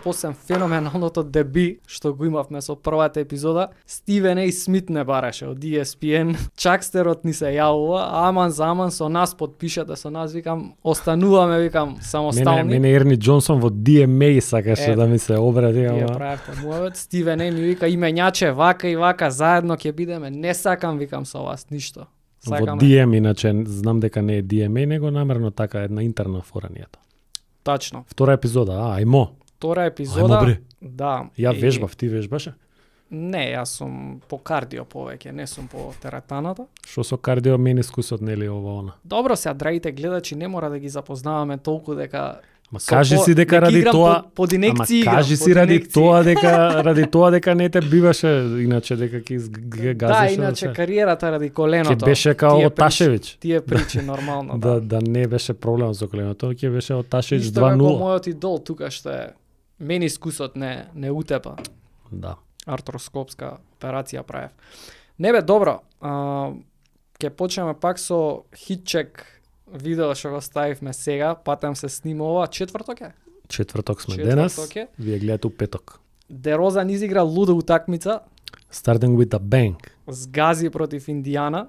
посебно феноменалното деби што го имавме со првата епизода. Стивен А. Смит не бараше од ESPN. Чакстерот ни се јавува, аман за аман со нас подпишете со нас, викам, остануваме, викам, самостални. Мене Ерни Џонсон во DMA сакаше да ми се обради, Тие ама правевте муавет. Стивен А. ми вика, именјаче вака и вака, заедно ќе бидеме. Не сакам, викам, со вас ништо. во Сакаме. DM, иначе знам дека не е DMA, него намерно така една интерна фора ни ето. Тачно. Втора епизода, ајмо. Втора епизода. Ајмо бре. Да. Ја и- вежбав, ти вежбаше? Не, јас сум по кардио повеќе, не сум по теретаната. Што со кардио менискусот нели ова она? Добро, сега драгите гледачи, не мора да ги запознаваме толку дека Ма со кажи си дека дека ради играм тоа, под инекции, ама кажи си ради тоа дека не те биваше, иначе дека ќе Да, газеше. иначе кариерата ради коленото. ќе беше као тие Оташевич. Тие причи нормално, Да, да. да не беше проблем со коленото, ќе беше Оташевич Исто како 2:0. мојот идол тука што е менискусот не утепа. Да. Артроскопска операција правев. Не бе, добро. Ќе почнеме пак со хитчек видео што го ставивме сега, патам се снимува четврток е. Четврток сме Четврток денес. е. Вие гледате у петок. Дерозан изигра луда утакмица, Starting with a bang. згази против Индијана.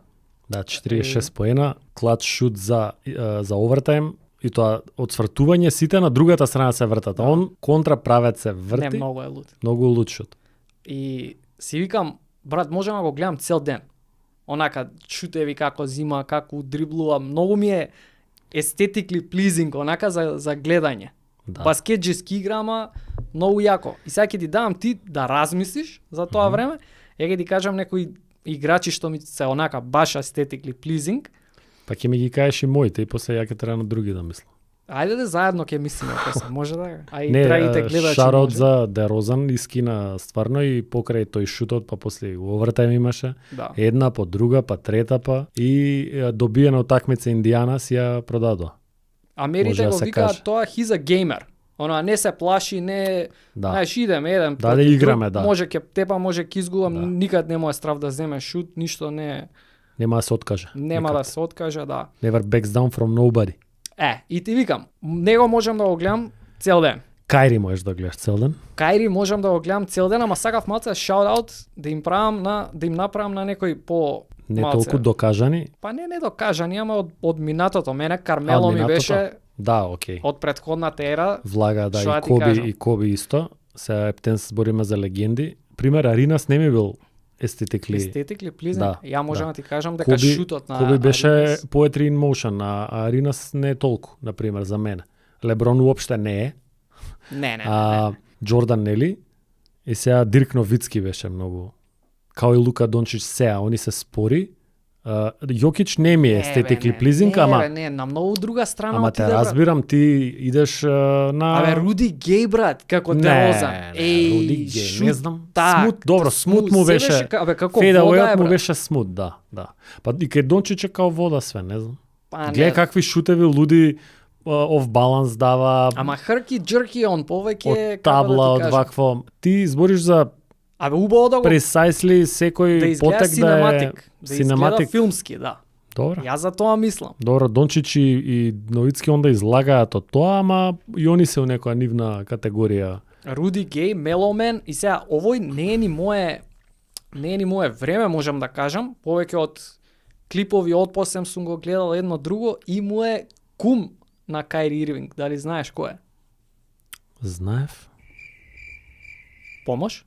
Да, 46 поена, клач шут за овертајм и тоа од свртување сите на другата страна се вртат. А он контра правец се Не, врти. многу е луд. Многу луд шут. И си викам, брат, можам да го гледам цел ден. Онака шутеви како зима, како дриблува, многу ми е естетикли плизинг, онака за гледање. Да. Баскетџиски играма, многу јако. И сега ќе ти дам ти да размислиш за тоа време, ја ќе ти кажам некои играчи што ми се онака баш естетикли плизинг. Па ќе ми ги кажеш и моите и после ја ќе треба на други да мислам. Ајде да заедно ќе мислиме после, може да? А и Не, драгите гледачи шараут може. за Дерозан искина стварно и покрај тој шутот, па после и овертајм имаше. Да. Една, па друга, па трета, па и добиена утакмица Индијана си ја продадоа. Америте може да го се викаат каже. тоа he's a gamer. Она не се плаши, не Да. знаеш идем еден. Да, против играме, друг, да. Може ќе тепа, може ќе изгубам, Да. никад не му е страв да земе шут, ништо не Нема да се откаже. нема Никак. да се откаже, да. Never backs down from nobody. И ти викам, него можам да го гледам цел ден. Кајри можеш да гледаш цел ден. Кајри можам да го гледам цел ден, ама сакав малце shout-out да им направам на некој по Не малце. толку докажани. Па не докажани, ама од минатото. Мене Кармело ми минатото? беше Да, окей. од претходната ера. Влага, да, Што да и ти Коби, кажам? и Коби исто. Сега ептен се збориме за легенди. Пример, Аринас не ми бил естетикли. Естетикли плизинг. Да, Ја можам да. да ти кажам дека Коби, шутот на Коби беше Аринас- poetry in motion, а Аринас не е толку, на пример, за мене. Леброн уопште не е. Не. Джордан нели? И сега Дирк Новицки беше многу. Као и Лука Дончич сега, они се спори. Јокич не ми е естетикли плизинг, ама не, на многу друга страна ама отиде, те брат. разбирам, ти идеш на Абе, Руди Гей, брат, како Не, Дерозан. не, Руди Гей, не знам. Так, Смут, добро, смут му се беше. Абе, како Фейда вода е, уејот му брат. беше смут, да, да. Па и кај Дончич е као вода све, не знам. Па, не, Гледај какви шутеви луди оф баланс дава. Ама хрки джерки он повеќе од табла, од вакво. Ти збориш за Абе, убаво да го пресайсли секој да изгледа потек да е синематик, да изгледа синематик. филмски, да. Добро. Јас за тоа мислам. Добро, Дончич и Новицки онда излагаат од тоа, ама и они се у некоја нивна категорија. Руди Гей, Меломен и сега овој не е ни мое време, можам да кажам, повеќе од клипови отпосем сум го гледал едно друго и му е кум на Кајри Ирвинг. Дали знаеш кој е? Знаев? Помош?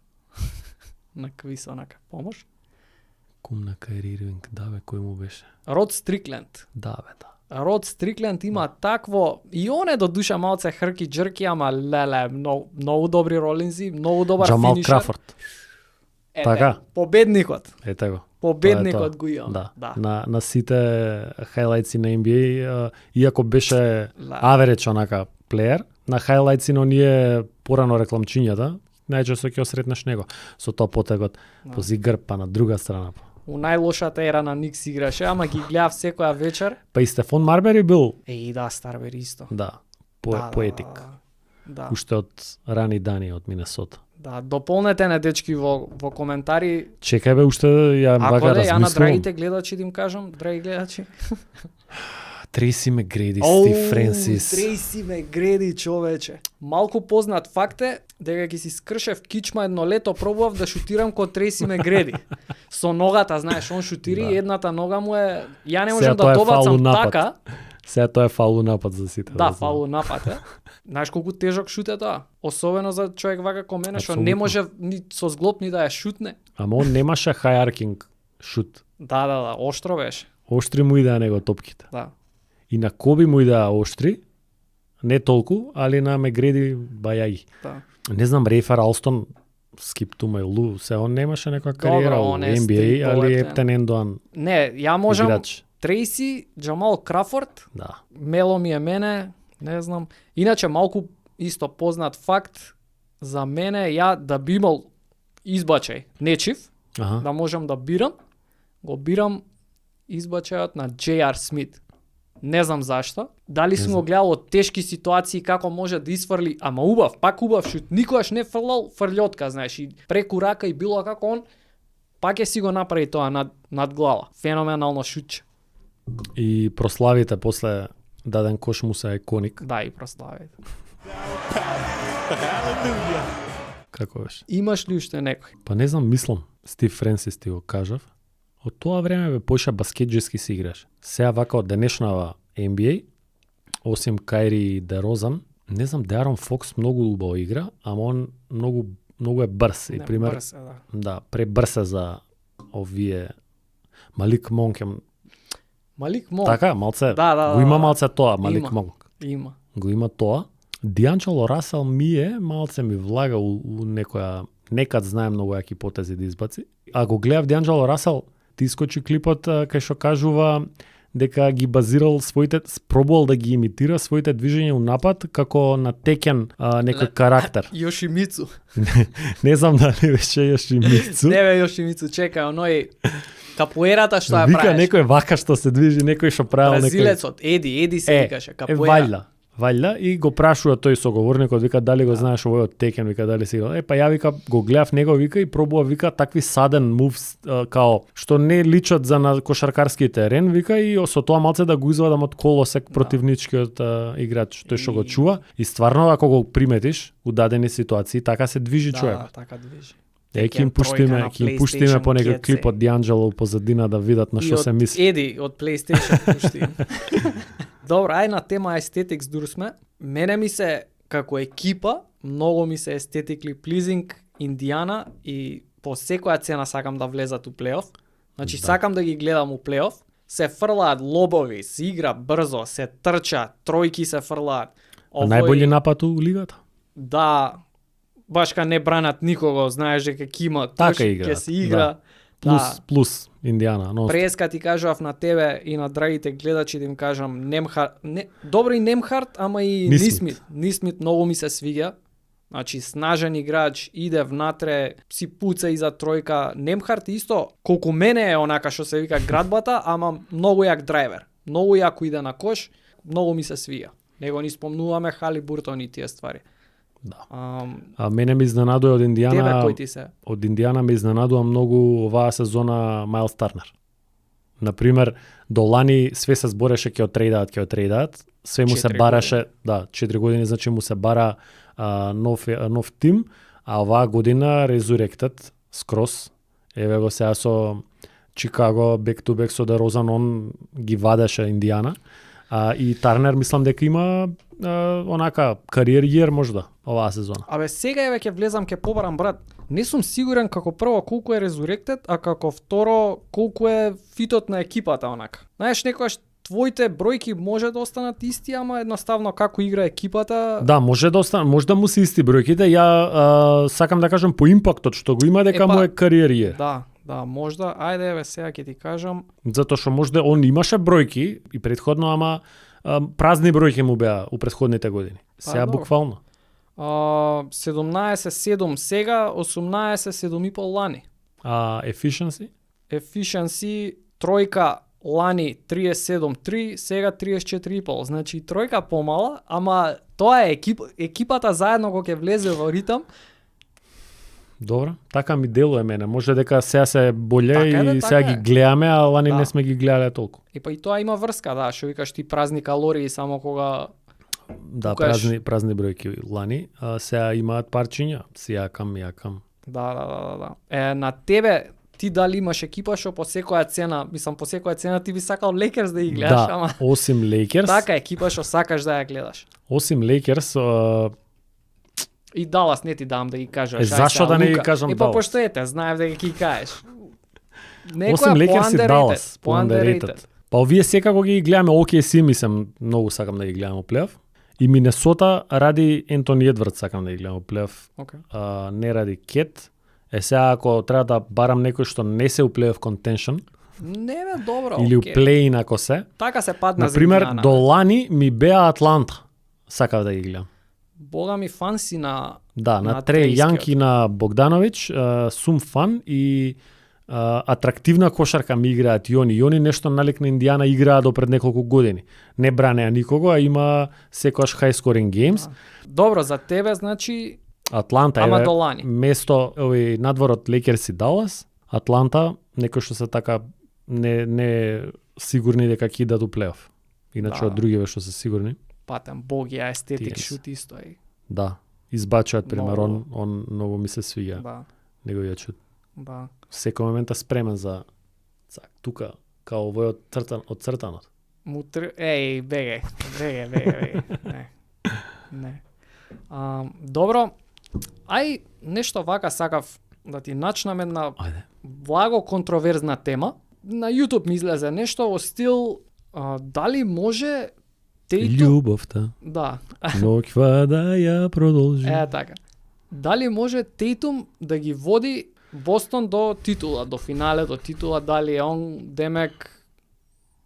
На квиз онака. Помош? Кум на Кајри Ирвинг, да бе, кој му беше? Род Стрикленд. Да бе, да. Род Стрикленд има такво, и он е до душа малце хрки джерки, ама леле, многу добри ролинзи, многу добар Джамал финишер. Крафорд. Ете, Така. Победникот. Ете го. Победникот Тоа го имам. Да. Да. На сите хајлајтси на NBA, иако беше Да. авереч онака плеер, на хајлајтси на оние порано рекламчињата, најчесто ќе осретнеш него. Со тоа потегот по зигар, па на друга страна. У најлошата ера на Никс играше, ама ги гледав секоја вечер. Па и Стефон Марбери бил, Да, Старбер исто. да, Да, поетик. Да. Уште од рани дани од Минесота. Да, дополнете не дечки во коментари. Чекај бе, уште ја Ако вака не, ја на размислувам. драгите гледачи да им кажам, драги гледачи. Трейси Мегреди, Стив Френсис. Трейси Мегреди, човече. Малку познат факт е дека ги си скршев кичма едно лето пробував да шутирам ко Трейси Мегреди. Со ногата, знаеш, он шутири и едната нога му е... Ја не можам да добацам така. Сега тоа е фаул напад за сите. Да, фаул напад е. Знаеш колку тежок шут е тоа? Особено за човек вака ко мене, што не може ни со зглоб ни да ја шутне. Ама он немаше хајаркинг шут. Да, оштро беше. Оштри му идеа него топките. Да. И на Коби му идеа оштри, не толку, али на Мегреди бајаги. Да. Не знам, Рейфер Алстон, Скип Тумајлу, се он немаше некоја кариера во NBA, али ептен ендоан. Не, ја можам играч. Трейси, Джамал Крафорд, Да. Мело ми е мене, не знам. Иначе малку исто познат факт за мене, ја да би имал избачај нечив, да можам да бирам, го бирам избачајот на J.R. Смит. Не знам зашто. Дали сум го гледал од тешки ситуации како може да исфрли, ама пак убав шут. Никогаш не фрлал фрлјотка, знаеш, и преку рака и било како он, пак е си го направи тоа над глава. Феноменално шутче. И прославите после даден кош му се еконик. Да, и прославите. Како беше? Имаш ли уште некој? Па не знам, мислам. Стив Френсис ти го кажав. Од тоа време бе поиша баскетџески си играш. Сега вака од денешнава NBA, осим Кајри и Дерозан, не знам, Деарон Фокс многу убаво игра, ама он многу е брз. И пример, брз, да. Да, пребрз е за овие Малик Монк. Малик Монк. Така, малце. Да, го има малце тоа, Малик Монк. Има. Го има тоа. Дианджело Расел малце ми влага у некоја, некад знае многу јаки потези да избаци. А го гледав Дианджело Расел, ти искочи клипот кај што кажува дека ги базирал своите, пробувал да ги имитира своите движења у напад како на Текен некој карактер. Јошимицу. Не знам дали беше Јошимицу. Не бе Јошимицу, чекај, оној капуерата што ја правиш. Вика некој вака што се движи, некој што правил некој. Бразилецот, Еди се викаше, капуера. Валјда, и го прашува тој соговорникот, вика дали го знаеш овој од Текен, вика дали си го. Па ја вика го гледав него, вика и пробува вика такви саден мувс као што не личат за на кошаркарски терен, вика и со тоа малце да го извадам од колосек противничкиот играч, тој што го чува и стварно ако го приметиш у дадени ситуации, така се движи човек. Да, така движи. Ќе им пуштиме по некој клип од Дианджело позадина да видат на што се мисли. Еди од PlayStation пуштим. Добро, ај на тема aesthetics дур сме. Мене ми се како екипа, многу ми се aesthetically pleasing Индијана и по секоја цена сакам да влезат у плейоф. Значи сакам да ги гледам у плейоф. Се фрлаат лобови, се игра брзо, се трча, тројки се фрлаат. Најбољи напад у лигата? Да, башка не бранат никого, знаеш дека ќе има така ќе се игра. Плюс Индијана. Преска ти кажав на тебе и на драгите гледачи да им кажам добри Немхарт, ама и Нисмит. Нисмит многу ми се свиѓа. Значи снажен играч, иде внатре, си пуца иза тројка. Немхарт исто, колку мене е онака што се вика градбата, ама многу јак драйвер. Многу јако иде на кош, многу ми се свиѓа. Него ни спомнуваме Халибуртон и тие ствари. Да. А мене ми изненадува од Индијана. Тебе кој ти се? Од Индијана ми изненадува многу оваа сезона Мајлс Тарнер. Например, до лани све се збореше ќе отрейдаат. Све му се бараше, 4 години, значи му се бара нов тим, а оваа година резуректат скрос. Еве го сега со Чикаго back to back со Дерозан, он ги вадеше Индијана. И Тарнер мислам дека има онака кариер можда оваа сезона. Абе сега еве ќе влезам, ќе побарам брат. Не сум сигурен како прво колку е резуректед, а како второ колку е фитот на екипата онака. Знаеш, некогаш твоите бројки може да останат исти, ама едноставно како игра екипата. Да, може да останат, може да му се исти бројките. Ја сакам да кажам по импактот што го има дека му е кариер. Да, можда. Ајде еве сега ќе ти кажам. Затоа што можда он имаше бројки и претходно, ама празни бројки му беа у претходните години. Сега буквално. 17-7 сега, 18-7,5 лани. Efficiency? Efficiency тројка лани 37-3, сега 34,5. Значи тројка помала, ама тоа е екипата заедно кога ќе влезе во ритам. Добро, така ми делува мене. Може дека сега се боле Така е, и така сега е. ги гледаме, а лани Да. не сме ги гледале толку. И па и тоа има врска, да, што викаш ти празни калории само кога Да, Кукаш. празни бројки лани, а сега имаат парчиња, си јакам. Да. На тебе ти дали имаш екипа што по секоја цена, мислам по секоја цена ти би сакал Лейкерс да ги гледаш, Да, ама осим Лейкерс, така екипа што сакаш да ја гледаш. осим Лейкерс, И Далас не ти дам да ги кажеш. Е, зашо да не ги кажам Е, па Далас? пошто ете, знаев да ги кажеш. осим Лейкерс и Далас, по underrated. Па овие секако ги гледаме, OKC мислам, многу сакам да ги гледам во плейоф. И Минесота ради Ентони Едвард сакам да ги гледам во плейоф. Okay. Не ради Кет. Сега ако треба да барам некој што не се у плейоф контеншн Не бе, добро. или у окей. плей-ин ако се, Така се падна за например, Индиана, до бе. лани ми беа Атланта. Сакав да ги гледам. Бога ми фанси на Да, на на Тре Треискиот. Јанки на Богдановиќ, сум фан и атрактивна кошарка ми играат и они нешто налик на Индијана играат до пред неколку години. Не бранеа никого, а има секојаш high scoring games. Добро за тебе, значи Атланта ама е до лани. место овој надвор од Лейкерс и Далас. Атланта некој што се така не сигурни дека ќе идат у плейоф. Иначе Да. од другиве што се сигурни. Патем Бог ја естетик Тиенс. шут исто е. Да, избачаат пример, Многу. он многу ми се свиѓа. Да, Неговиот шут. да. Секој момент е спремен за цак, тука, као овој од цртанот. Еј, беге. Не. Добро. Ај, нешто вака сакав да ти начнам една Ајде. благо контроверзна тема. На YouTube ми излезе нешто во стил дали може Тейтум... Љубовта, Да. ноќва да ја продолжи. Така. Дали може Тейтум да ги води Бостон до титула, до финале, до титула, дали е он демек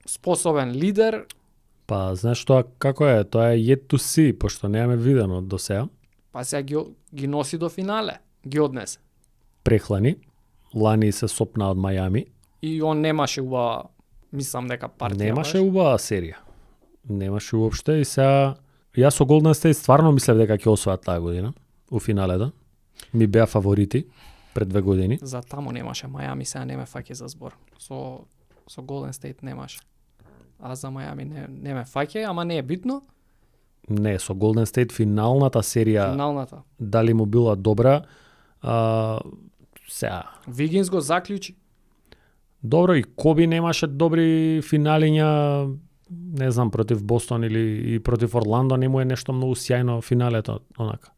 способен лидер? Па, знаеш тоа како е? Тоа е yet to see, пошто немаме видено до сега. Па сега ги носи до финале, ги однесе. Прехлани, лани се сопна од Мајами. И он немаше убава, мислам дека партија. Немаше убава серија. Немаше уопште и сега јас со Golden State стварно мислев дека ќе освојат таа година у финалето. Ми беа фаворити пред 2 години. За таму немаше, Мајами сега не ме фаќа за збор. Со Golden State немаше. А за Мајами не ме фаќа, ама не е битно. Не, со Golden State финалната серија Финалната. дали му била добра, сега. Вигинс го заклучи. Добро, и Коби немаше добри финалиња, не знам, против Бостон или и против Орландо, не му е нешто многу сјајно финалето, онака.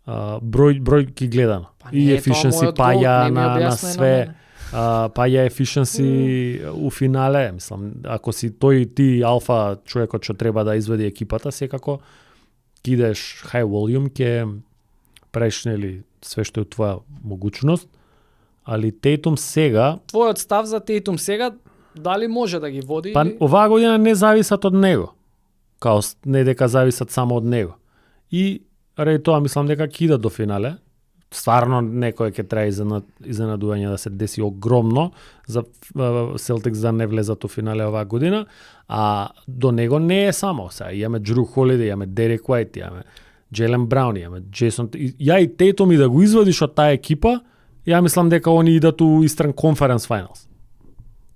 Бројки гледано. Па И не е тоа efficiency мојот гол, паја не ми на објасни све, мене. паја efficiency у финале, мислам, ако си тој ти алфа човекот што треба да изведи екипата, секако ќе идеш high volume, ќе правиш нели све што е у твоја могуćност, али Тейтум сега, Твојот став за Тейтум сега, дали може да ги води? па или... оваа година не зависат од него. Као не дека зависат само од него. И ради тоа мислам дека ќе идат до финале. Стварно некој ќе треба изненадување да се деси огромно за Селтикс да не влезат у финале оваа година, а до него не е само. Сега имаме Джру Холидеј, имаме Дерек Уајт, имаме Джейлен Браун, имаме Джейсон. Ја и Тейтум и да го извадиш од таа екипа, ја мислам дека они идат у Eastern Conference Finals.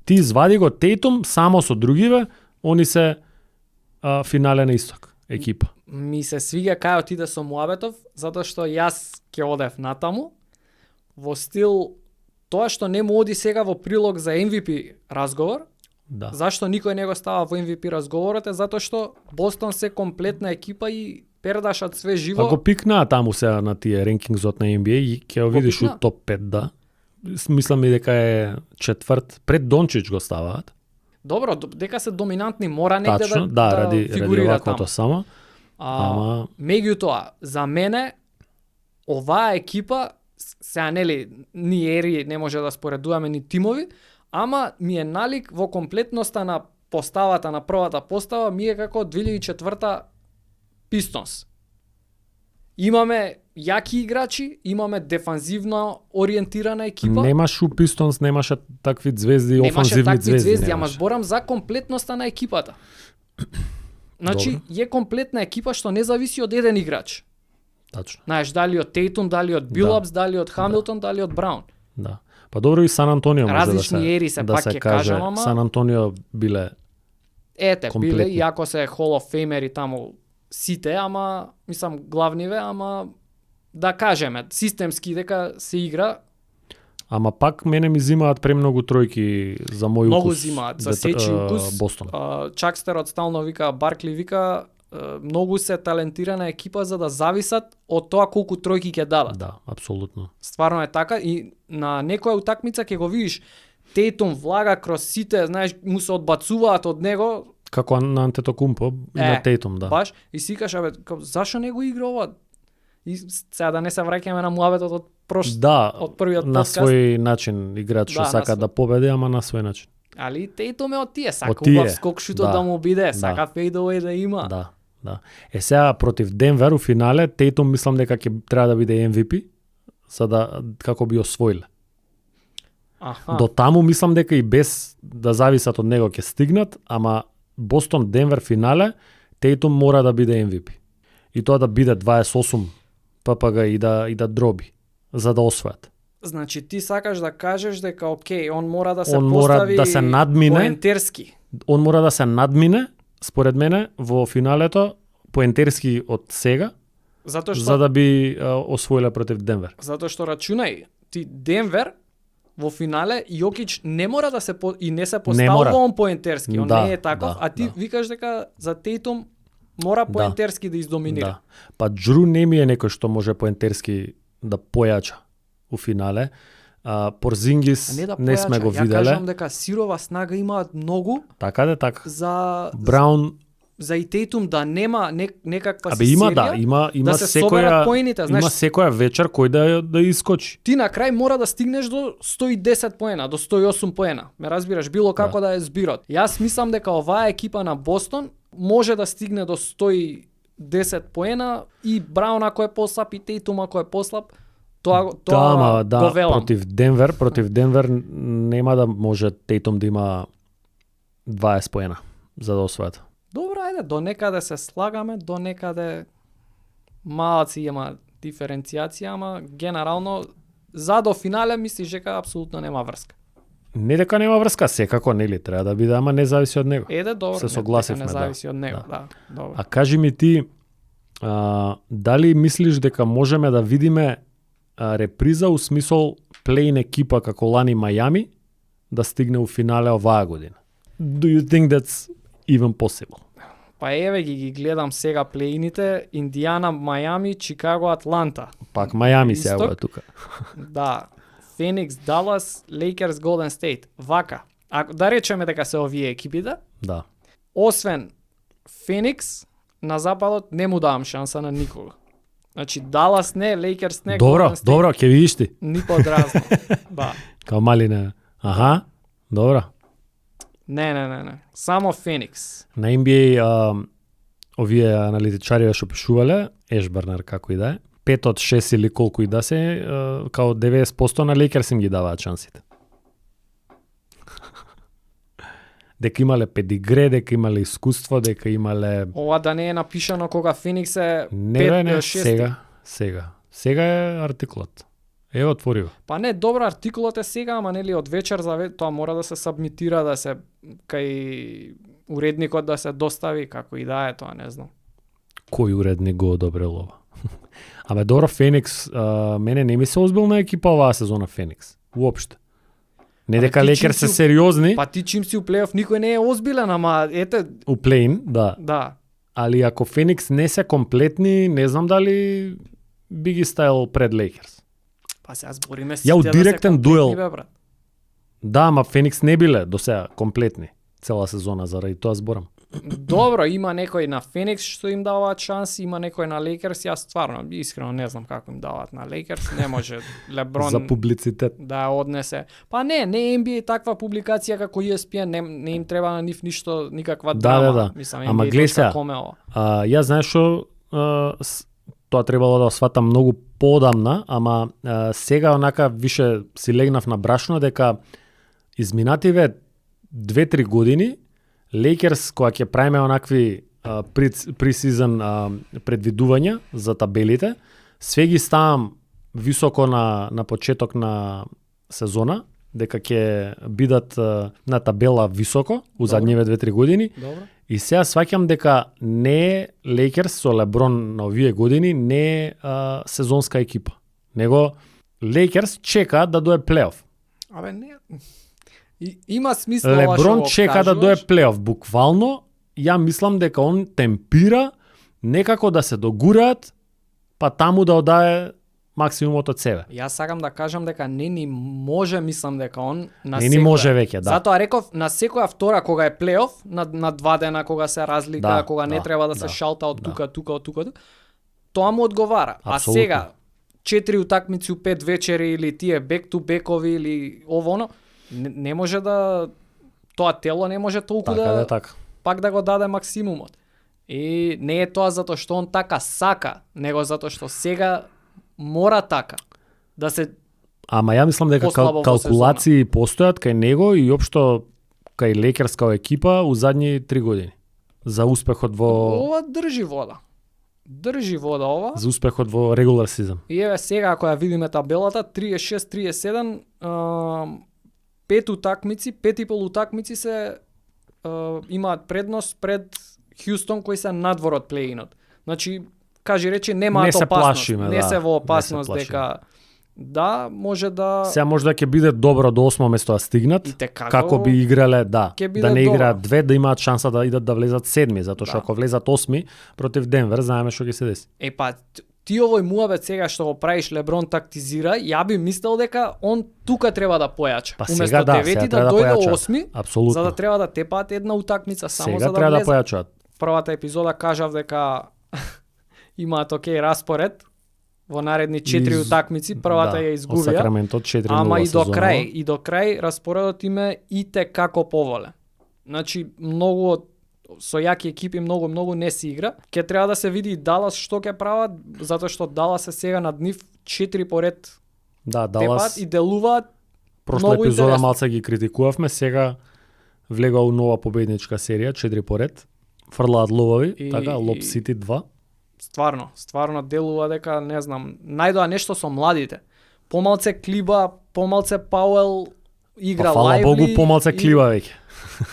Ти извади го Тейтум само со другиве, они се финале на исток екипа. Ми се свига кај отиде со Муабетов, затоа што јас ќе одев натаму, во стил тоа што не му оди сега во прилог за MVP разговор. Да. Зашто никој не го става во MVP разговорот е затоа што Бостон се комплетна екипа и пердашат све живо. Ако пикнаа таму сега на тие ренкингзот на NBA и ќе го видиш у пикнаа? топ 5, да. Мислам и дека е четврт, пред Дончич го ставаат. Добро, дека се доминантни, мора негде Тачно, да ради фигурира оваквото таму. само. Ама Меѓутоа, за мене оваа екипа, сега нели ни ери не може да споредуваме ни тимови, ама ми е налик во комплетноста на поставата на првата постава, ми е како 2004 Пистонс. Имаме јаки играчи, имаме дефанзивно ориентирана екипа. немаш у Пистонс, немаше такви звезди, Немаше офанзивни такви звезди, ама немаше. зборам за комплетноста на екипата. Значи, Добро. е комплетна екипа што не зависи од еден играч. Тачно. Знаеш, дали од Тейтум, дали од Билапс, дали од Хамилтон, дали од Браун. Да. Па добро и Сан Антонио може Различни ери се, да пак се ќе каже. кажам, ама Сан Антонио биле ете, биле, комплетни. иако се Hall of Fameri таму сите, ама, мислам, главниве, ама да кажеме, системски дека се игра, Ама пак мене ми зимаат премногу тројки за мој многу укус. зимаат, за сечи укус. Бостон. Чакстерот стално вика, Баркли вика, многу се талентирана екипа за да зависат од тоа колку тројки ќе дадат. Да, апсолутно. Стварно е така и на некоја утакмица ќе го видиш Тейтум влага кроз сите, знаеш, му се одбацуваат од него, Како на Антетокумпо и на Тейтум, да. баш, и си кажеш, абе, зашо не го игра ова? И сега да не се враќаме на муабетот од Да, од првиот на подкаст. свој начин играат што Да, сака на да победи, ама на свој начин. Али Тейтум е од тие, сака Од тие, убав скок шутот да, да му биде, да. сака фейдовеј да има. Да, да. Сега против Денвер у финале, Тейтум мислам дека ќе треба да биде MVP, за да како би освоиле. Аха. До таму мислам дека и без да зависат од него ќе стигнат, ама Бостон Денвер финале, Тейтум мора да биде MVP. И тоа да биде 28 ППГ и да дроби за да освојат. Значи ти сакаш да кажеш дека окей, он мора да се Он мора постави да се надмине. поентерски. Он мора да се надмине, според мене, во финалето поентерски од сега, Затоа што за да би освоиле против Денвер. затоа што рачунај, ти Денвер во финале Јокич не мора да се и не се мора. поставува он поентерски, он Да, не е таков, да, а ти да. викаш дека за Тейтум мора поентерски да издоминира. Да. Па Джру не ми е некој што може поентерски да појача у финале. Порзингис А не сме го Ја виделе. кажам дека сирова снага имаат многу Така да така. за Браун, за и Тейтум да нема некаква абе си има серија, да, има се соберат секоја поените, знаеш. има секоја вечер кој да искочи. Ти на крај мора да стигнеш до 110 поена, до 108 поена. Ме разбираш, било како да е збирот. Јас мислам дека оваа екипа на Бостон може да стигне до 110 поена и Браун ако е послаб и Тейтум ако е послаб, тоа го велам. Против Денвер нема да може Тейтум да има 20 поена за да освојат. Добро, ајде, до некаде се слагаме, до некаде малаци има диференцијација, ама генерално за до финале мислиш дека апсолутно нема врска. Не дека нема врска, секако нели треба да биде, ама не зависи од него. Еде, добро, Се согласивме, не зависи од него, да. добро. А кажи ми ти, дали мислиш дека можеме да видиме реприза у смисол плейн екипа како лани Мајами да стигне у финале оваа година? Do you think that's even possible? Па еве ги гледам сега плейните, Индиана, Мајами, Чикаго, Атланта. Пак Мајами Исток? се го е тука. Да, Феникс, Далас, Лейкерс, Голден Стейт. Вака. Ако да речеме дека се овие екипите, Да. освен Феникс, на западот не му давам шанса на никога. Значи Далас не, Лейкерс не, Добро, Голден Стейт добро, ќе видиш ти. ни подразно. Да. Као мали не. Аха, добро. Не. Само Феникс. На NBA овие аналитичари што пишувале, Ешбернер како и да е, 5 од 6 или колку и да се, као 90% на Лейкерс им ги даваат шансите. Дека имале педигре, дека имале искуство, дека имале... Ова да не е напишано кога Феникс е Не, 5 не, 6. Сега е артикулот. Ево, отвори го. Па не, добро, артикулот е сега, ама нели од вечер за тоа мора да се сабмитира, да се кај уредникот да се достави, како и да е тоа, не знам. Кој уредник го одобрил ова? Абе, добро, Феникс, мене не ми се озбилна екипа оваа сезона Феникс. Уопште. Не Абе, дека ти Лейкерс чим се си- сериозни, Па ти чим си у плейоф никој не е озбилен, ама ете, у плейн, да. да. Али ако Феникс не се комплетни, не знам дали би ги ставил пред Лейкерс. Па сега збориме Ја у да се директен комплетни, дуел. бе, брат. Да, ама Феникс не биле до сега комплетни цела сезона, заради тоа зборам. Добро, има некој на Феникс што им даваат шанси, има некој на Лейкерс, јас стварно искрено не знам како им даваат на Лейкерс, не може Леброн За публицитет. да однесе. Па не е NBA таква публикација како ESPN, не им треба на нив ништо, никаква Да, драма. да. Мислам, Ама глеј сега, NBA.com е ова. Јас знаеш што тоа требало да сватам многу поодамна, ама сега онака више си легнав на брашно дека изминативе 2-3 години Лейкерс кога ќе правиме онакви пресизон предвидувања за табелите. Све ги ставам високо на почеток на сезона, дека ќе бидат на табела високо у задниве 2-3 години. Добро. И сега сваќам дека не е Лейкерс со Леброн на овие години, не е сезонска екипа. Него Лейкерс чека да дое плейоф. Абе не. Има смисла ова што Леброн го чека да кажуваш. дое плейоф. Буквално, ја мислам дека он темпира некако да се догураат, па таму да одае максимумот од себе. Јас сакам да кажам дека не ни може, мислам дека он на Не ни може веќе, да. Затоа реков на секоја втора кога е плейоф, на 2 дена кога се разлика, Да, кога не да, треба да се да, шалта од да. тука, тоа му одговара. Апсолутно. А сега 4 утакмици у 5 вечери или тие back to backoви или ово оно, не може да тоа тело не може толку Така да да така. пак да го даде максимумот. И не е тоа затоа што он така сака, него затоа што сега мора така да се Ама ја мислам дека Послабо во калкулации постојат кај него и општо кај Лейкерс као екипа у задни 3 години. За успехот во ова држи вода. Држи вода ова. за успехот во регулар сезон. И еве сега ако ја видиме табелата 36-37 5 утакмици, 5,5 утакмици се имаат предност пред Хјустон кои се надвор од плей-инот. Значи кажи речи немаат Не се опасност, плашиме, не да. се во Не опасност се плашиме. дека да може да Сега може да ќе биде добро до 8 место да стигнат. и те Како би играле, да. ќе биде Да не добро. играат две, да имаат шанса да идат да влезат 7, затоа што Да. ако влезат 8 против Денвер, знаеме што ќе се деси. Е па ти овој муабет сега што го правиш Леброн тактизира, ја би мислел дека он тука треба да појача. Па Уместо сега да, 9 сега да треба да дојде појачаат. 8, Апсолутно. за да треба да тепаат една утакмица само Сега за да треба да влезат. појачаат. Првата епизода кажав дека имаат окей распоред во наредни 4 утакмици, првата ја Од изгубија. Сакраменто 4-0 Ама и до сезонава. крај распоредот им е и те како поволе. Значи многу од со јаки екипи многу не се игра. Ќе треба да се види и Далас што ќе прават, затоа што Далас е сега над нив 4 поред Да, тепат Далас и делуваат прошла многу епизода интересно. малце ги критикувавме, сега влегува у нова победничка серија, 4 поред. Фрлаат ловови, И- така, Лоб Сити 2. стварно делува дека не знам, најдоа нешто со младите. Помалце Клиба, помалце Пауел игра Па фала Лајвли Богу, помалце и- Клива веќе.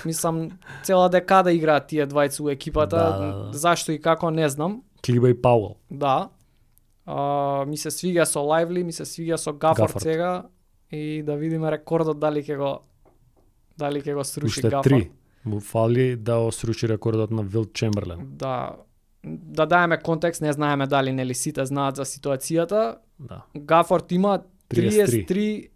Мислам, цела декада играат тие двајца у екипата, Да. зашто и како не знам. Клива и Пауел. Да. Ми се свиѓа со Лајвли, ми се свиѓа со Гафорд Гафорд. сега и да видиме рекордот дали ќе го сруши Уште Гафорд. 3. Му фали да осручи рекордот на Вилт Чемберлен. Да даеме контекст, не знаеме дали нели сите знаат за ситуацијата. Да. Гафорд има 33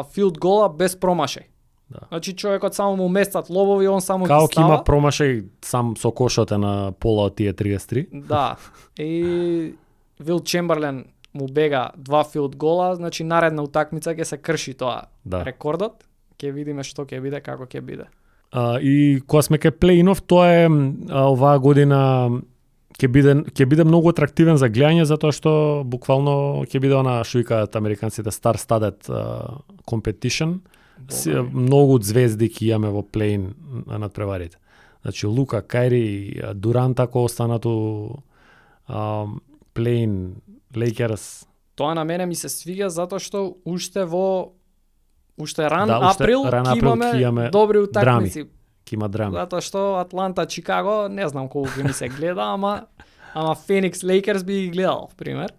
филд гола без промашај. Да. Значи човекот само му местат лобови, он само Као ги ќе става. има промашај сам со кошот е на пола од тие 33. Да. И Вил Чемберлен му бега 2 филд гола, значи наредна утакмица ќе се крши тоа Да. рекордот. Ќе видиме што ќе биде, како ќе биде. И кога сме кај плей-инов, тоа е оваа година ќе биде многу атрактивен за гледање затоа што буквално ќе биде она што викаат американците star studded competition. Многу звезди ќе имаме во плей-ин над преварите. Значи Лука, Кајри, Дурант ако останат у плей-ин, Лейкерс. Тоа на мене ми се свиѓа затоа што уште ран Да, уште април ран ќе април имаме ќе имаме добри утакмици. Ќе има драми. Затоа што Атланта, Чикаго, не знам колку ќе ми се гледа, ама Феникс, Лейкерс би ги гледал, пример.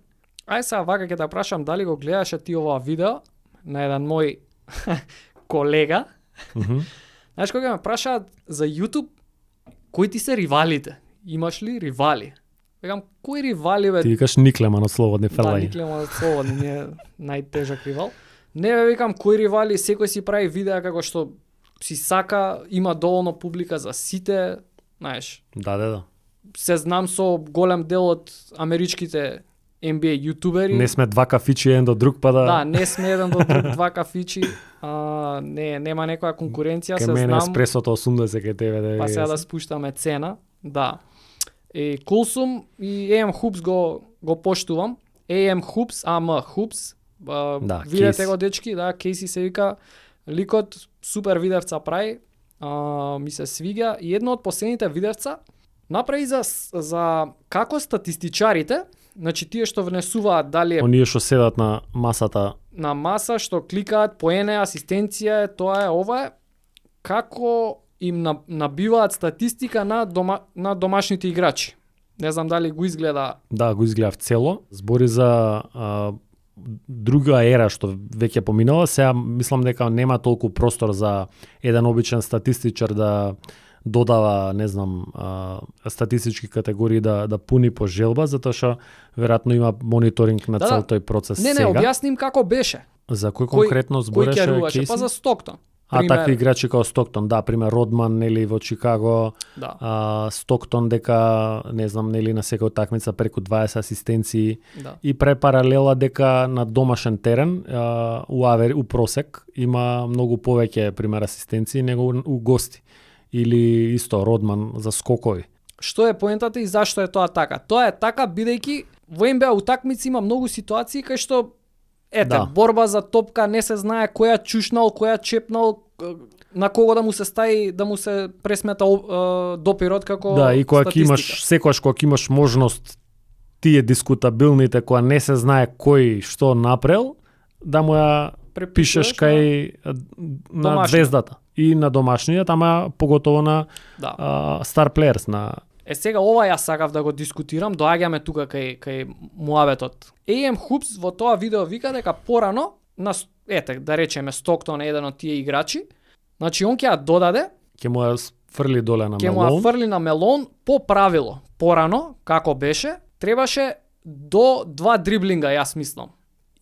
Ај сега вака ќе те прашам дали го гледаше ти ова видео на еден мој колега. Мгм. Знаеш кога ме прашаат за YouTube, кои ти се ривалите? Имаш ли ривали? Векам, кои ривали бе? Ти викаш Никлеман од Слободни Да, фрлања. Никлема од Слободни ми е најтежак ривал. Не бе, викам, кои ривали, секој си прави видеа како што си сака, има доволно публика за сите, знаеш. Да. Се знам со голем дел од америчките NBA јутубери. Не сме два кафичи еден до друг, па Да, не сме еден до друг, два кафичи. Нема некоја конкуренција, Кај се мене знам. еспресото 80 кај тебе да Па сега да спуштаме цена, да. И кул сум и AM Hoops го поштувам. AM Hoops, AM Hoops. Да, Видете Кейси. го дечки, да, Кейси се вика. Ликот супер видевца прави. Ми се свиѓа и едно од последните видевца направи за како статистичарите, значи тие што внесуваат дали е Оние што седат на масата, на маса, што кликаат поене, асистенција е, тоа е, ова е, како им набиваат статистика на домашните играчи. Не знам дали го изгледа. да, го изгледав цело. Збори за друга ера што веќе поминала. Сега мислам дека нема толку простор за еден обичен статистичар да додава, не знам, статистички категории да пуни по желба, затоа што веројатно има мониторинг на цел тој процес Не, сега. објасним како беше. За кој конкретно Кој збореше керуваше? Кейси? Па за Стоктон. Такви играчи како Стоктон, да, пример Родман, нели, во Чикаго, Да. Стоктон дека, не знам, нели, на секоја утакмица преку 20 асистенции, Да. и препаралела дека на домашен терен, у просек, има многу повеќе, пример, асистенции него у гости. Или исто Родман за скокови. Што е поентата и зашто е тоа така? Тоа е така бидејќи во НБА утакмици има многу ситуации кај што Да. борба за топка, не се знае која чушнал, која чепнал, на кого да му се стави, да му се пресмета допирот како Да, и кога статистика. имаш, секогаш кога имаш можност тие дискутабилните, кога не се знае кој што направил, да му ја пишеш кај на домашниот. звездата и на домашниот, ама поготово на Да. Star Players, на Сега ова ја сакав да го дискутирам, доаѓаме тука кај муабетот. AM Hoops во тоа видео вика дека порано да речеме Стоктон е еден од тие играчи. Значи он ќе ја додаде, ќе му ја фрли доле на ќе му ја Мелон. фрли на Мелон по правило. Порано, како беше, требаше до 2 дриблинга, јас мислам.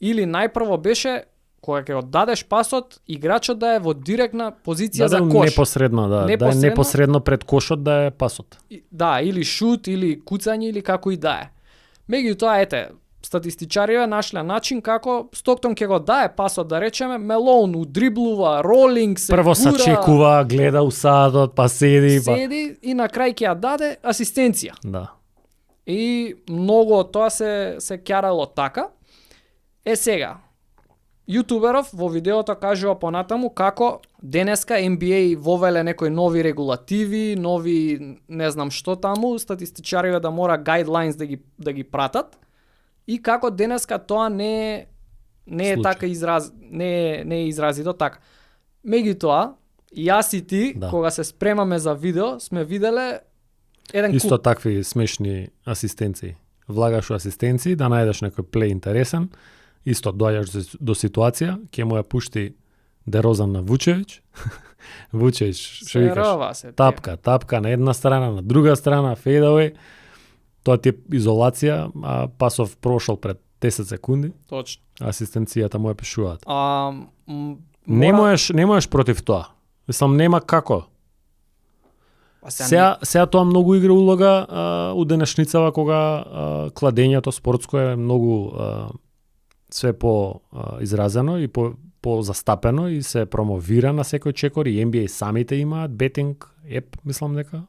Или најпрво беше кога ќе оддадеш пасот, играчот да е во директна позиција за кош. Непосредно, да е непосредно пред кошот да е пасот. Да, или шут, или куцање, или како и да е. Меѓутоа, ете, статистичариве нашле начин како Стоктон ќе го дае пасот, да речеме, Мелон удриблува, ролинг се Прво гура, сачекува, гледа усадот, па седи, седи и на крај ќе ја даде асистенција. Да. И многу од тоа се ќарало така. Сега, јутуберов во видеото кажува понатаму како денеска NBA вовеле некои нови регулативи, нови не знам што таму, статистичариве да мора guidelines да ги пратат и како денеска тоа не е Случај. така не е изразито така. Меѓутоа, јас и ти кога се спремаме за видео, сме виделе еден Исто такви смешни асистенции. Влагаш у асистенции да најдеш некој плей интересен, исто доаѓаш до ситуација, ќе му ја пушти Дерозан на Вучевич. Вучевич, што викаш? Тапка на една страна, на друга страна, фейдавеј. Тоа ти е изолација, а пасов прошол пред 10 секунди. Точно. Асистенцијата му ја пишуваат. Не можеш против тоа. Мислам, нема како. Сега тоа многу игра улога у денешницава кога кладењето спортско е многу све по изразено и по застапено и се промовира на секој чекор и NBA самите имаат бетинг еп, мислам дека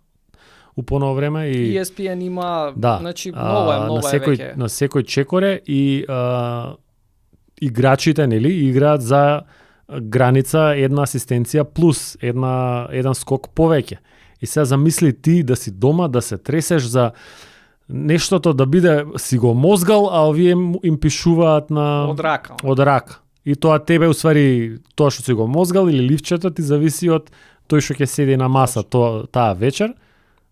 у поново време и ESPN има, да, значи многу е веќе. На секој чекоре и играчите нели играат за граница една асистенција плюс еден скок повеќе. И сега замисли ти да си дома, да се тресеш за нештото да биде си го мозгал, а овие им пишуваат на од рака. И тоа тебе усвари тоа што си го мозгал или ливчето ти зависи од тој што ќе седи на маса таа вечер,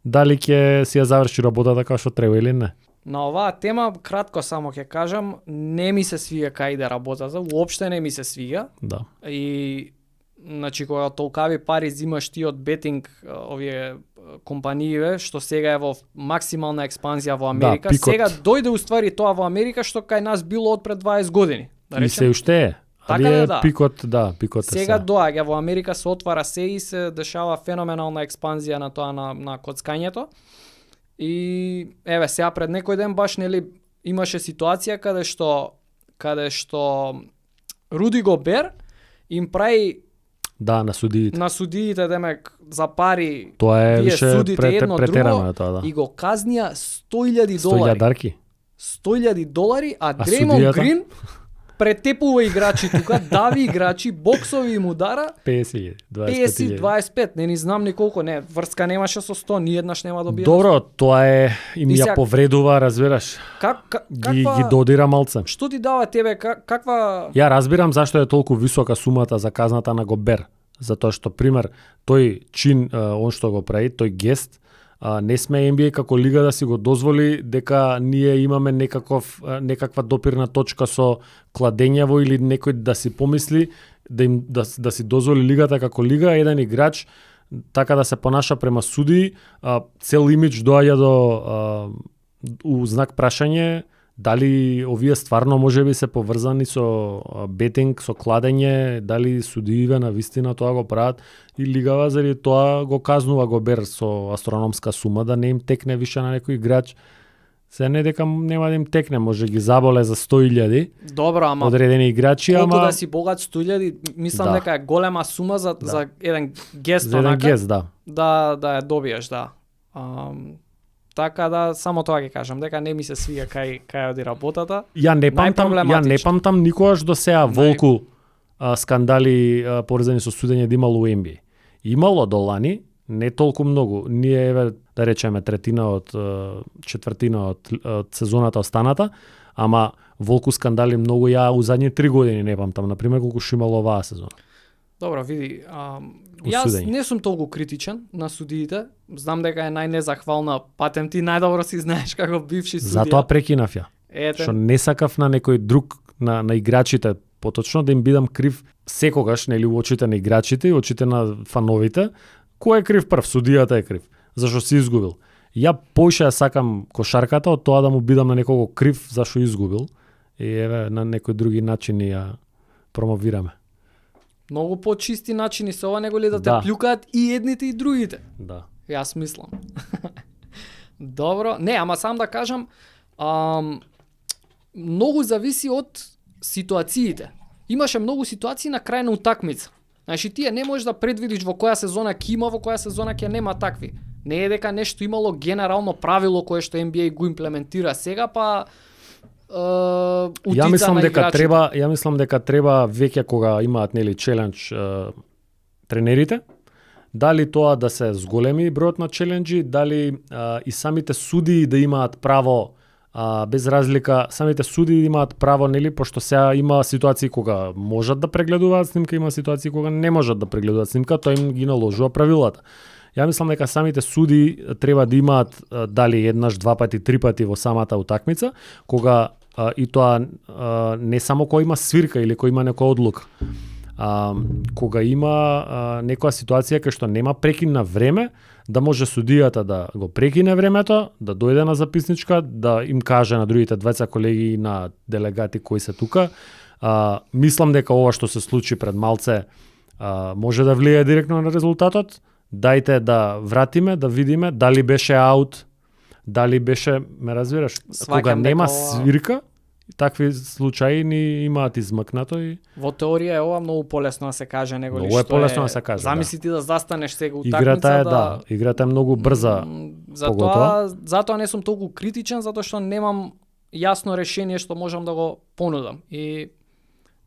дали ќе си ја заврши работата како што треба или не. На оваа тема кратко само ќе кажам, не ми се свига кај иде работата, уопште не ми се свига. Да. И значи кога толкави пари зимаш ти од бетинг овие компанииве што сега е во максимална експанзија во Америка, да, сега дојде уствари тоа во Америка што кај нас било од пред 20 години. Да речем. И се уште е. Така е да. Пикот сега доаѓа во Америка, се отвара се и се дешава феноменална експанзија на тоа на коцкањето. И еве сега пред некој ден баш нели имаше ситуација каде што Руди Гобер им прави на судиите. На судиите демек за пари. Тоа е више претерано друго, тоа, да. И го казнија $100,000. $100,000. $100,000, а Дреймонд Грин претепува играчи тука, дави играчи, боксови им удара, 50, 50, 25, не знам ни колку, не, врска немаше со 100, ни еднаш нема добија. Добро, тоа е им И ја сега- повредува, разбираш. Ги додира малце. Што ти дава тебе, каква... Ја разбирам зашто е толку висока сумата за казната на Гобер. Затоа што, пример, тој чин, он што го прави, тој гест, не сме NBA како лига да си го дозволи дека ние имаме некаква допирна точка со кладењево или некој да си помисли да си дозволи лигата како лига, еден играч така да се понаша према суди, цел имидж доаѓа до у знак прашање дали овие стварно можеби се поврзани со бетинг, со кладење, дали судиите на вистина тоа го прават и лигава заради тоа го казнува Гобер со астрономска сума да не им текне више на некој играч. Се не дека нема да им текне, може ги заболе за 100.000 Добро, ама одредени играчи, колку ама да си богат 100.000, мислам Да. дека е голема сума за еден гест за еден онака, гест, да. да ја добиеш, да. Така да, само тоа ќе кажам, дека не ми се свига кај оди работата. Ја не памтам никогаш до сега Волку скандали поврзани со судење да имало у NBA. Имало до лани, не толку многу. Ние еве да речеме третина од четвртина од сезоната останата, ама Волку скандали многу ја у задни 3 години не памтам, на пример колку што имало оваа сезона. Добро, види, јас судење. не сум толку критичен на судиите. Знам дека е најнезахвална, патем ти најдобро си знаеш како бивши судија. Затоа прекинав ја. Ете, Што не сакав на некој друг, на играчите, поточно да им бидам крив секогаш, нели, у очите на играчите и очите на фановите. Кој е крив прв? Судијата е крив. Зашо си изгубил. Ја поише ја сакам кошарката од тоа да му бидам на некого крив зашо изгубил. И еве на некои други начини ја промовираме. многу почисти начини се ова него ли да те Да. плюкаат и едните и другите. Да. Јас мислам. Добро, не, ама сам да кажам, многу зависи од ситуациите. Имаше многу ситуации на крај на утакмица. Значи тие не можеш да предвидиш во која сезона ќе има, во која сезона ќе нема такви. Не е дека нешто имало генерално правило кое што NBA го имплементира сега, па утица Ја мислам на дека играчите. треба веќе кога имаат нели челендж тренерите, дали тоа да се зголеми бројот на челенџи, дали и самите судии да имаат право без разлика, самите судии имаат право, нели, пошто сега има ситуации кога можат да прегледуваат снимка, има ситуации кога не можат да прегледуваат снимка, тоа им ги наложува правилата. Ја мислам дека самите судии треба да имаат дали еднаш, два пати, три пати во самата утакмица, кога и тоа не само кога има свирка или кога има некоја одлука. Кога има некоја ситуација кај што нема прекин на време, да може судијата да го прекине времето, да дојде на записничка, да им каже на другите двајца колеги и на делегати кои се тука. Мислам дека ова што се случи пред малце може да влијае директно на резултатот. Дајте да вратиме, да видиме дали беше аут, дали беше, ме разбираш, кога Сваќам нема дека ова- свирка, такви случаи ни имаат измакнато и Во теорија е ова многу полесно да се каже него ли Многу е што полесно да се каже, Замисли ти да застанеш сега утакмица играта е играта е многу брза. поготоа. Затоа не сум толку критичен, затоа што немам јасно решение што можам да го понудам. И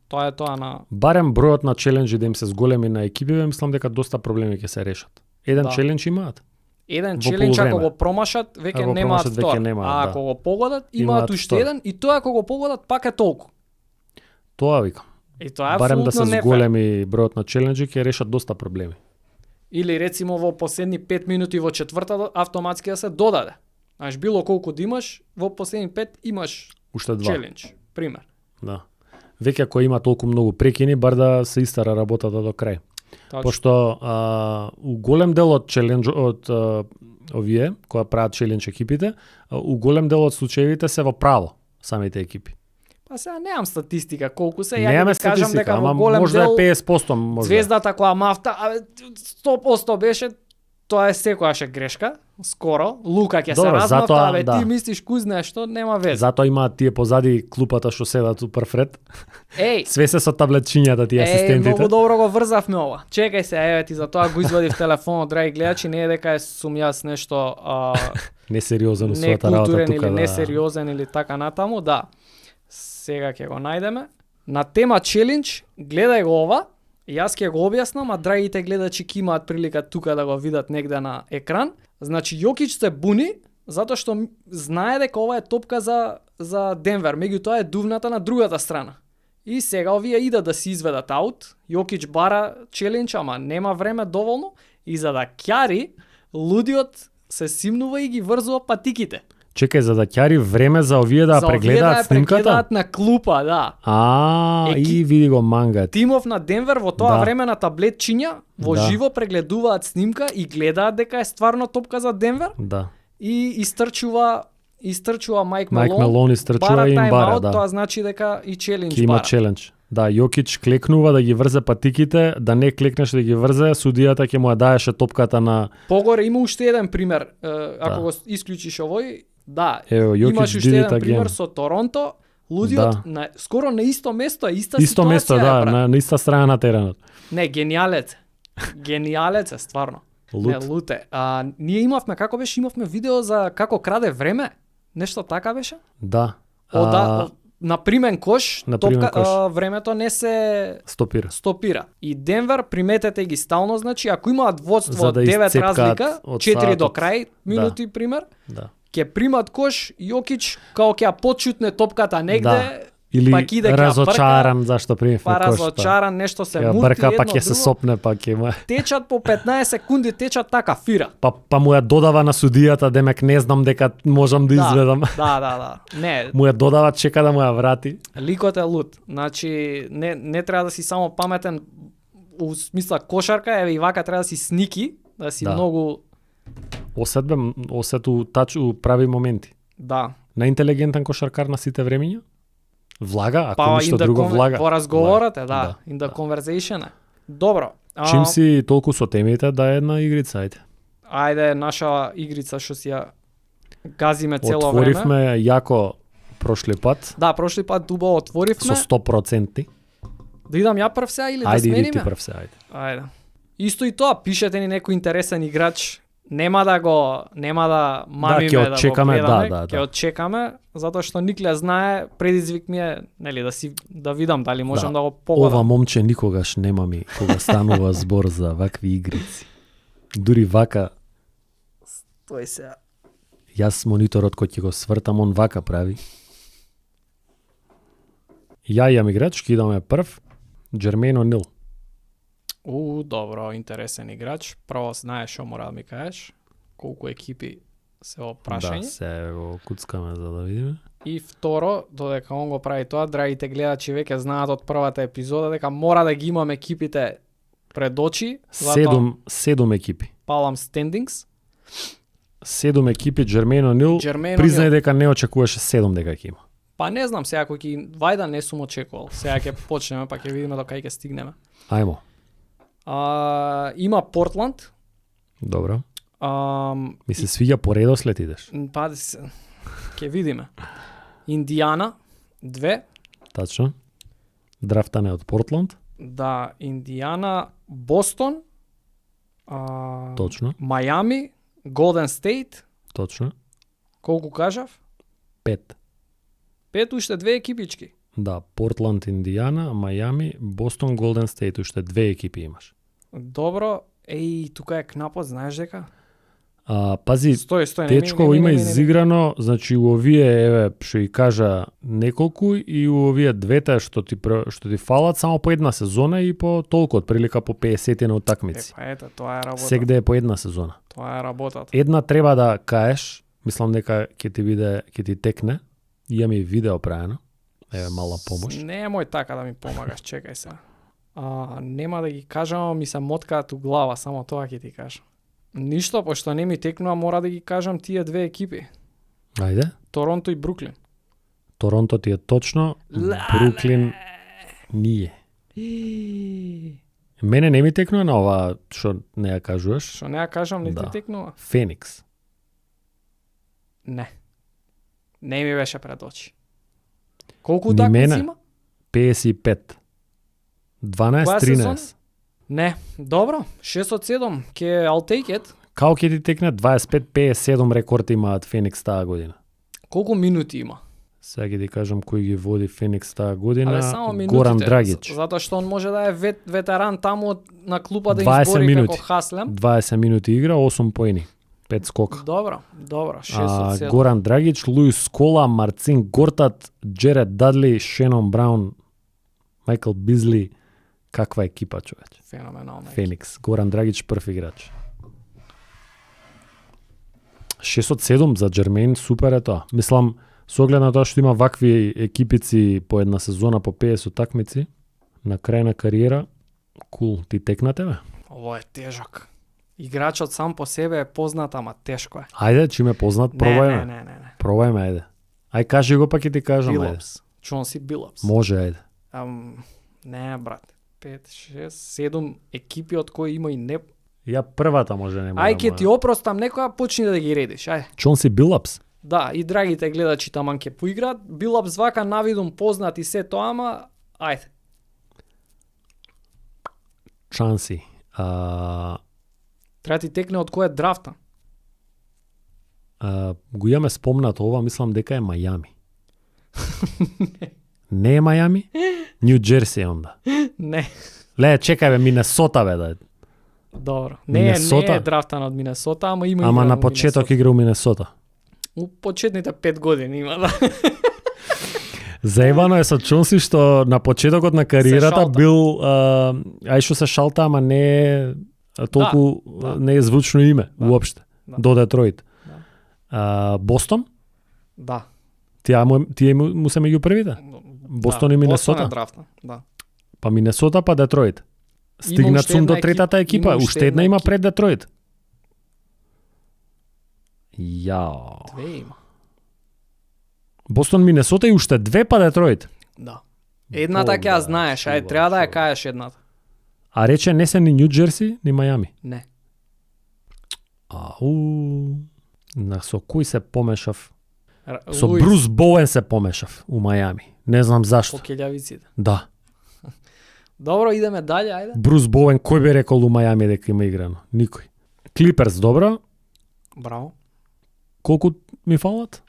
тоа е тоа на Барем бројот на челенџи да им се зголеми на екипиве, мислам дека доста проблеми ќе се решат. Еден Да. челендж имаат. еден во челендж ако полувреме. го промашат, веќе Ако го немаат промашат, втор. веќе немаат, А да. ако го погодат, имаат Имаат уште втор. еден и тоа ако го погодат пак е толку. Тоа викам. И тоа е Барем да апсолутно се нефер. зголеми бројот на челенџи ќе решат доста проблеми. Или рецимо во последни 5 минути во четвртата автоматски да се додаде. Знаеш, било колку да имаш, во последни 5 имаш Уште два. челендж, пример. Да. Веќе ако има толку многу прекини, бар да се истара работата до крај. Точно. Пошто у голем дел од челендж од овие кои прават челендж екипите, у голем дел од случаевите се во право самите екипи. Па сега немам статистика колку се, ја Немаме ќе ти кажам статистика, дека во ама голем можда дел е 50% можда. Звездата која мафта, 100% беше, тоа е секојаш е грешка, скоро. Лука ќе се Добро, размафта, затоа, абе да. ти мислиш кој знае што, нема веза. Затоа имаат тие позади клупата што седат у прв ред. Еј, Све се со таблетчињата тие асистентите. многу добро го врзавме ова. Чекај се, еве ти затоа го извадив телефонот, драги гледачи, не е дека сум јас нешто Несериозен у својата работа некултурен тука или да. несериозен или така натаму, да. Сега ќе го најдеме. На тема челендж, гледај го ова, јас ќе го објаснам, а драгите гледачи ќе имаат прилика тука да го видат негде на екран. Значи Јокич се буни затоа што знае дека ова е топка за Денвер, меѓутоа е дувната на другата страна. И сега овие идат да се изведат аут, Јокич бара челендж, ама нема време доволно и за да ќари, лудиот се симнува и ги врзува патиките. Чекај, за да ќари време за овие да прегледаат снимката? Прегледаат на клупа, да. И види го манга. Тимов на Денвер во тоа време на таблетчиња во Да. живо прегледуваат снимка и гледаат дека е стварно топка за Денвер Да. и истрчува Майк Майк Мелон. Мелон истрчува бара и им тайм бара, аут, да. тоа значи дека и челендж Ке има бара. челендж. Да, Јокич клекнува да ги врзе патиките, да не клекнеш да ги врзе, судијата ќе му ја даеше топката на... Погоре има уште еден пример, ако Да. го исклучиш овој, да, Ево, Јокич имаш уште did it еден пример again. со Торонто, лудиот Да. на скоро на исто место, иста Исто ситуација место, е, да, брат. на иста страна на теренот. Не, гениалец. Гениалец е стварно. Лут. Не, луте. Ние имавме, како беше, имавме видео за како краде време. Нешто така беше? Да. На примен кош, на примен топка, кош. времето не се Стопира. стопира. И Денвер, приметете ги стално, значи, ако имаат водство За од да 9 исцепкаат разлика, од 4 до саатот. крај, минути, пример, Да. ќе примат кош, Јокич, као ќе ја почутне топката негде, Да. Или пак иде ќе ја разочаран зашто примивме па кош. разочаран, нешто се Ја мурти брка, па едно ќе се друго. сопне, па ќе ма... Течат по 15 секунди, течат така фира. Па му ја додава на судијата, демек не знам дека можам да изведам. Да. Не, Му ја додава, чека да му ја врати. ликот е луд. Значи, не треба да си само паметен у смисла кошарка, еве и вака треба да си сники, да си Да. многу, Осету тачу прави моменти. да. Најинтелигентен кошаркар на сите времиња? Влага, ако Па ништо друго влага. во разговорот е, да, Да, in the conversation е. Добро. Чим си толку со темите, да е една игрица, ајде. Ајде, наша игрица што си ја газиме цело Отворивме време. јако прошли пат, Да, прошли пат дубо отворивме. со 100%. Да идам ја прв сега или да Ајде, иди смениме? ти прв се, ајде. Ајде. Исто и тоа, пишете ни некој интересен играч. Нема да мамиме ќе да отчекаме, го гледаме, да. ќе отчекаме, затоа што Никле знае, предизвик ми е, нели, да видам дали можам да го погодам. Ова момче никогаш нема ми кога станува збор за вакви игрици. Дури вака, Тој се. јас мониторот кој ќе го свртам, он вака прави. Ја јам играч, ќе идаме прв. Джермейн Онил. Добро, интересен играч. Прво знаеш што мора да ми кажеш, колку екипи се во Да, прашање. се го куцкаме за да видиме. И второ, додека он го прави тоа, драгите гледачи веќе знаат од првата епизода дека мора да ги имам екипите пред очи. Седум екипи. Палам стендингс. 7 екипи, Джермейн Онил. Джермейн Признај Онил. дека не очекуваше 7 дека ќе има. Па не знам, сега кој ќе вајда не сум очекувал. Сега ќе почнеме, па ќе видиме до кај ќе стигнеме. Ајмо. Има Портланд. Добро. Ми се свиѓа по редослед идеш. Па ќе видиме. Индијана 2. Тачно. Драфтан е од Портланд. Да, Индијана, Бостон. Точно. Мајами, Голден Стейт. Точно. Колку кажав? 5. 5 уште 2 екипички. Да, Портланд, Индијана, Мајами, Бостон, Голден Стейт, уште 2 екипи имаш. Добро. Тука е кнапот, знаеш дека? Пази, Стој, Течко има изиграно, значи у овие, еве, што и кажа неколку, и у овие двете што ти фалат само по една сезона и по толку, отприлика по 50 на утакмици. Па ето, тоа е работа. Сегде е по една сезона. Тоа е работата. Една треба да каеш, мислам дека ќе ти текне. Имам и видео правено. Еве мала помош. Не е мој така да ми помагаш, чекај се. Нема да ги кажам, ама ми се моткаат у глава, само тоа ќе ти кажам. Ништо, пошто не ми текнува, мора да ги кажам тие 2 екипи. Ајде. Торонто и Бруклин. Торонто ти е точно, Бруклин nije. Мене не ми текнува на ова што не ја кажуваш. Што не ја кажам, не Да. ти текнува? Феникс. Не. Не ми беше пред очи. Колку Ни такмици мене. има? 55. Која 12-13. сезон? Не. Добро, 6 од 7. I'll take it. Као ќе ти текне 25-57 рекорд имаат Феникс таа година. Колку минути има? Сега ги кажам кој ги води Феникс таа година. Але само минутите, Горан Драгич. затоа што он може да е ветеран таму на клупа да 20 избори минути. како Хаслем. 20 минути игра, 8 поени, 5 скока. Добро, 6 од 7. Горан Драгич, Луис Скола, Марцин Гортат, Джеред Дадли, Шенон Браун, Майкл Бизли. Каква екипа, човече. Феноменално. Феникс. Горан Драгич прв играч. 6 од 7 за Джермейн, супер е тоа. Мислам, со оглед на тоа што има вакви екипици по една сезона по 50 такмици, на крај на кариера, кул, ти текна тебе? Ово е тежок. Играчот сам по себе е познат, ама тешко е. Ајде, чим е познат, пробајме. Не. Пробајме, ајде. Ај кажи го па ќе ти кажам, ајде. Билопс. Чонси Билопс. Може, ајде. Не, брат. 5, 6, 7 екипи од кои има и не... Ја првата може нема. Ај ќе ти опростам некоја, почни да ги редиш, ај. Чонси Билапс. Да, и драгите гледачи таман ќе поиграат. Билапс вака навидум познат и се тоа, ама ајде. Чанси. Треба ти текне од кој е драфта. Го имаме спомнато ова, мислам дека е Мајами. Не е Мајами? Нью Джерси е онда. Не. Ле, чекај бе, Минесота бе да. Добро. Не Минесота? е драфтан од Минесота, ама има Ама игра на во почеток Минесота. игра у Минесота. У почетните 5 години има, да. Заебано е со Чонси што на почетокот на кариерата шалта. бил ај што се шалта, ама не е толку Да. не е звучно име Да. уопште. Да. До Детройт. Да. Бостон? Да. Тие му се меѓу првите? Бостон и Минесота? Бостон е драфтан, да. Па Минесота, па Детройт. Има Стигнат уште сум до една третата екипа, има уште една има пред Детройт. Две има. Бостон, Минесота и уште две па Детройт. Да. Едната ќе ја знаеш, ај, треба да ја кажеш едната. А рече не се ни Нью Джерси, ни Мајами. Не. Со кој се помешав? Со Луис, Брус Боуен се помешав у Мајами. Не знам зашто. по келјавиците. Да. Добро, идеме дале, ајде. Брус Боуен, кој би рекол у Мајами дека има играно? Никој. Клиперс, добро. Браво. Колку ми фалат?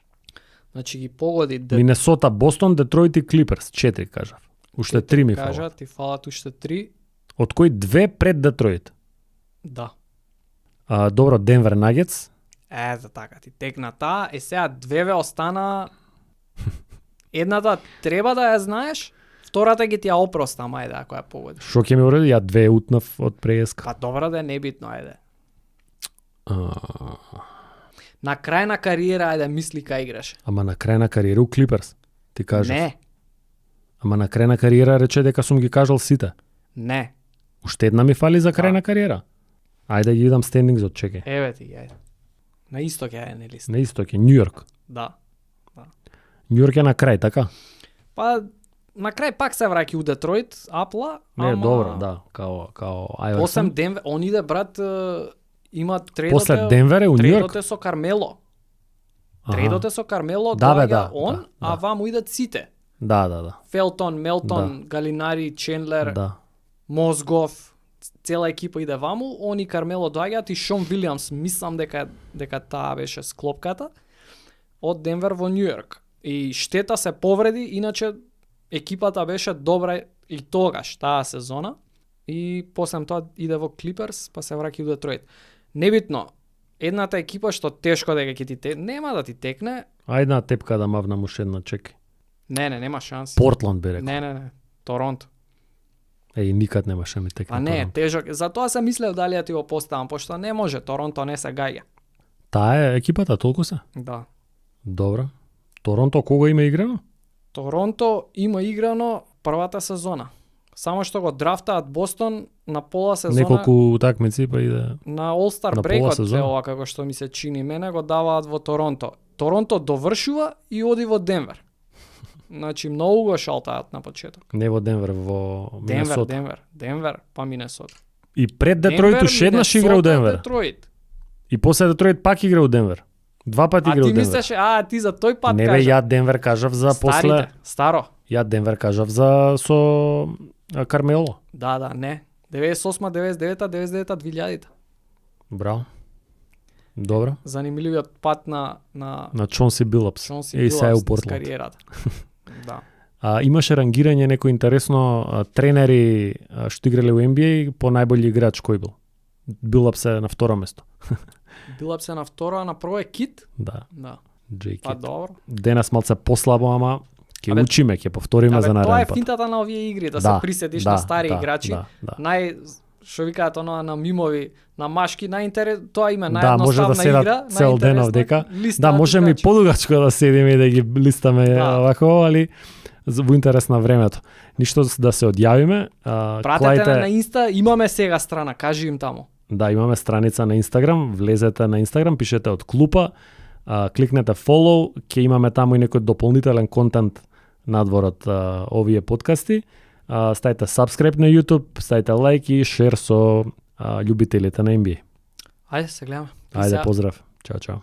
Значи ги погоди Минесота, Бостон, Детройт и Клиперс. 4 кажав. Уште 3 ми фалат. кажа, ти фалат уште 3. Од кои 2 пред Детройт. Да. Добро, Денвер Нагетс. За така, ти текна таа, сега двеве остана. Едната треба да ја знаеш, втората ги ти ја опростам, ајде, ако ја погодиш. Шо ќе ми уреди? Ја 2 утнав од преска. Па добро да е небитно, ајде. На крај на кариера, ајде, мисли кај играш. Ама на крај на кариера у Клиперс. Ти кажав. Не, Ама на крај на кариера рече дека сум ги кажал сите. не. Уште една ми фали за крај Да. на кариера. Ајде ги идам стендингзот, чекај. Еве ти, ајде. На исток е на лист. На исток е Њујорк. Да. Њујорк е на крај, така? Па на крај пак се враќа у Детройт, Апла, Не, ама добро, да, као Осем Айверсон. Денвер, он иде брат, има тредоте. После Денвер е у Њујорк. Тредоте со Кармело. Аха. Тредоте со Кармело Да, бе, доаѓа да, он, да, а да. ваму идат сите. Да. Фелтон, Мелтон, Галинари, Чендлер, Да. Мозгов, цела екипа иде ваму, он и Кармело доаѓаат и Шон Вилиамс, мислам дека таа беше склопката од Денвер во Њујорк. И штета се повреди, иначе екипата беше добра и тогаш таа сезона и после тоа иде во Клиперс, па се враќа и до Детройт. Небитно, едната екипа што тешко дека ќе ти нема да ти текне, Ајде на тепка да мавнам уште една, чекај. нема шанси. Портланд би рекол. Не, Торонто. Никад немаше ми текна. А не, Торонто. тежок. Затоа се мислев дали ја ти го поставам, пошто не може, Торонто не се гаѓа. Таа е екипата, толку се? Да. Добро. Торонто кога има играно? Торонто има играно првата сезона. Само што го драфтаат Бостон на пола сезона. Неколку такмици па иде. На All-Star на пола брекот, сезона. ова како што ми се чини мене, го даваат во Торонто. Торонто довршува и оди во Денвер. Значи многу го шалтаат на почеток. Не во Денвер, во Минесота. Денвер, па Минесота. И пред Детройт уште еднаш игра у Денвер. Детройт. И после Детройт пак игра у Денвер. Два пати А игра у ти Денвер. мислеше, ти за тој пат Не бе, кажа. ја Денвер кажав за после. Старите, старо. Ја Денвер кажав за со Кармело. Да, не. 98, 99, 2000. Браво. Добро. Занимливиот пат на Чонси Билапс. Чонси И сега е у Билапс низ Портланд. кариерата. Да. Имаше рангирање некој интересно тренери што играле во NBA по најбољи играч кој бил. Билапс е на второ место. Билапс е на второ, а на прво е Кит. Да. Да. Джей Па Кит. добро. Денес малце послабо, ама ќе Абе, учиме, ќе повториме за Тоа нареден е пат. финтата на овие игри, да се присетиш на стари играчи. Да. Што викаат на мимови, на машки, тоа има Да, може да наједноставна седат игра, цел денов дека. листа Да, можеме и играчи. подугачко да седиме и да ги листаме вако, али во интерес на времето. Ништо да се одјавиме. Пратете на Инста, имаме сега страна, кажи им таму. Да, имаме страница на Инстаграм, влезете на Инстаграм, пишете од клупа, кликнете follow, ќе имаме таму и некој дополнителен контент надвор од овие подкасти. Ставите subscribe на YouTube, ставите лайк и шер со љубителите на NBA. Ајде, се гледаме. Ајде, поздрав. Чао, чао.